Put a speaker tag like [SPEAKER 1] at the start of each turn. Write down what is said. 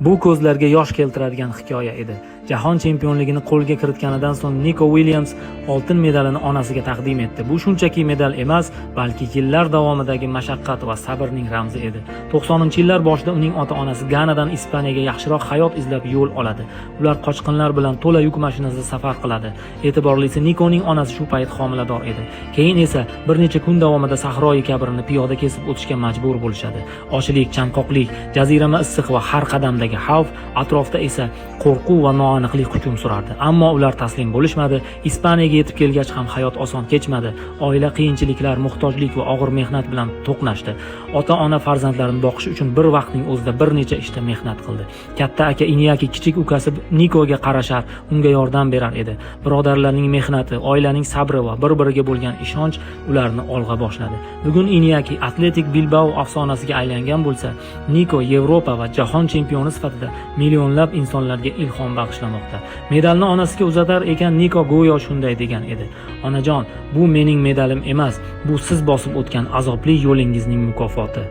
[SPEAKER 1] Bu ko'zlarga yosh keltiradigan hikoya edi. Jahon chempionligini qo'lga kiritganidan so'ng Niko Uilyams oltin medalini onasiga taqdim etdi. Bu shunchaki medal emas, balki yillar davomidagi mashaqqat va sabrning ramzi edi. 90-yillar boshida uning ota-onasi Ganadan Ispaniyaga yaxshiroq hayot izlab yo'l oladi. Ular qochqinlar bilan to'la yuk mashinasida safar qiladi. E'tiborlisi, Nikoning onasi shu payt homilador edi. Keyin esa bir necha kun davomida Sahroyi Kabirni piyoda kesib o'tishga majbur bo'lishadi. Ochlik, chanqoqlik, jazirama issiq va har qadamdagi xavf, atrofda esa qo'rquv va noaniqlik hukm surardi. Ammo ular taslim bo'lishmadi. Ispaniyaga yetib kelgach ham hayot oson kechmadi. Oila qiyinchiliklar, muhtojlik va og'ir mehnat bilan to'qnashdi. Ota-ona farzandlarini boqish uchun bir vaqtning o'zida bir necha ishda mehnat qildi. Katta aka Inyaki kichik ukasi Nikoga qarashar, unga yordam berar edi. Birodarlarning mehnati, oilaning sabri va bir-biriga bo'lgan ishonch ularni olg'a boshladi. Bugun Inyaki Atletik Bilbao afsonasiga aylangan bo'lsa, Niko Yevropa va jahon chempioni sifatida millionlab insonlarga ilhom bag'ishlamoqda. Medalni onasiga uzatar ekan, Niko go'yo shunday degan edi: "Onajon, bu mening medalim emas, bu siz bosib o'tgan azobli yo'lingizning mukofoti."